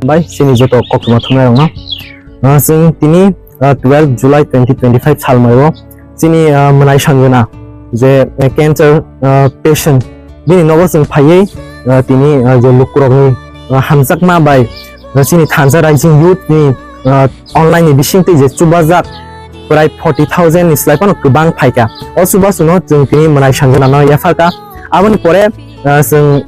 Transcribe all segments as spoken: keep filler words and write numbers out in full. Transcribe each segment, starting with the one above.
Bai, chini joto koktwma thumnairokno. Ah, chwng tini, ah, twelve July twenty twenty-five salmaio chini, ah, Mwnai Sanjana je, eh, cancer, ah, patient, bini nogo chwng phaiwi, ah, tini, ah, je lukurokni, ah, hamjakma bai, ah, chini Thansa Rising Youth ni, ah, online ni bisingtwi je chubajak prai forty thousand ni slai phano kwbang phaikha. O chubachuno chwng tini Mwnai Sanjana no yapharkha. Aboni pore, ah, chwng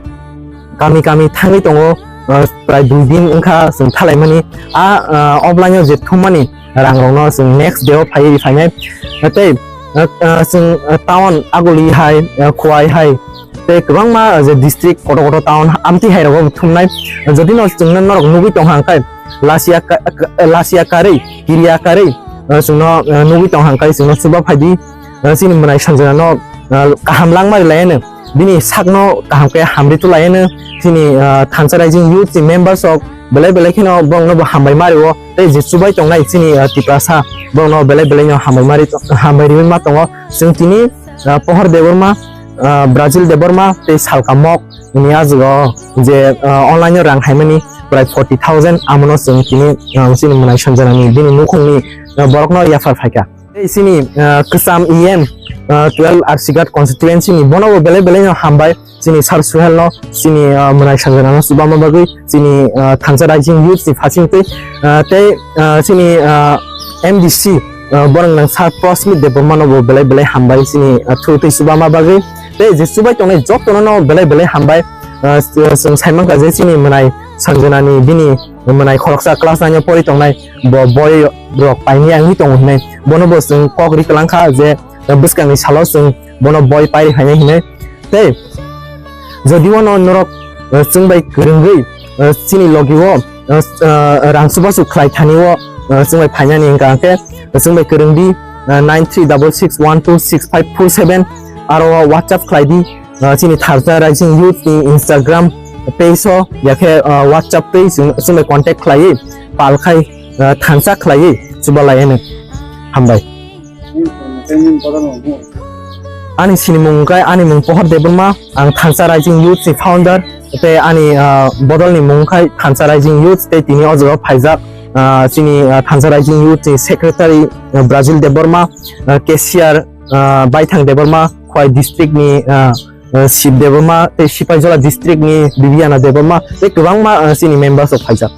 kami kami thangwi tongo, ah, prai dui din wngkha chwng thalaimani. A, ah, offline o je thummani rangrokno chwng next day o phaiwi phainai. Tei, ah, ah, chwng, ah, town Aguli hai, ah, Khowai hai, tei kwbangma, ah, je district kotor kotor town amtwi hai rogo thumnai. Jodi no chwngno norok nugwi tongkha hwnkhe lasia ka-, ka-, lasia karwi, kiriya karwi, ah, chwngno, ah, nugwi tongkha hwnkhe chwngno chuba phaidi. Ah, chini Mwnai Sanjana no, ah, kaham langma ri laiano, bini sakno kaham khe hamri tu laiano, chini, ah, Thansa Rising Youth ni members rok belai belai kheno borokno bo hambai ma rio, tei je chubai tongnai chini, ah, Tiprasa borokno belai belai no hambai ma ri, hambai riwi ma tongo. Chwng tini, ah, Pohor Debbarma, ah, Brazil Debbarma tei Salka Mok ni ajwgo je, ah, online o rang haimani prai forty thousand, amono chwng tini, ah, chini Mwnai Sanjana ni bini nukhungni, ah, borokno yaphar phaikha. Tei chini, ah, kwcham E M, ah, twelve R C Ghat constituency ni bono bo belai belai no hambai chini Sir Suhel no, chini, ah, Mwnai Sanjana no chubama bagwi, chini, ah, Thansa Rising Youth ni phasing twi, ah, tei, ah, chini, ah, M D C, ah, borok nang Sir Prosmit Debbarma no bo belai belai hambai chini, ah, through twi chubama bagwi. Tei je chubai tongnai jotono no belai belai hambai, ah, chwng saimankha je chini Mwnai Sanjana ni bini Mwnai khoroksa class nine o pori tongnai, bo boi rok paini wngwi tongo hinwi. Bono bo chwng kok ri kwlangkha je, eh, bwskangni salo chwng bono boi pairi phainai hinwi. Tei jodi bono norok, eh, chwng bai kwrwngwi, eh, chini logi o, eh, eh, rang chubachu khlai thani o, eh, chwng bai phainani hwnkha hwnkhe chwng bai kwrwng di, eh, nine three double six one two six five four seven, aro WhatsApp khlai di. Ah, chini Thansa Rising Youth ni Instagram page o, yakhe, ah, WhatsApp page chwng, chwng bai contact khlaiwi, pal khai, ah, thansa khlaiwi chuba laiano. Hambai. Ani sinimung wngkha, ani mung Pohor Debbarma, ang Thansa Rising Youth ni founder, tei ani, ah, bodol ni mung wngkha Thansa Rising Youth, tei tini o jaga o phaijak, ah, chini, ah, Thansa Rising Youth ni secretary, ah, Brazil Debbarma, ah, cashier, ah, Baithang Debbarma, Khowai district ni, ah, ah, Shiv Debbarma, tei Sipaijola district ni Bibiana Debbarma, tei kwbangma, ah, chini members rok phaijak.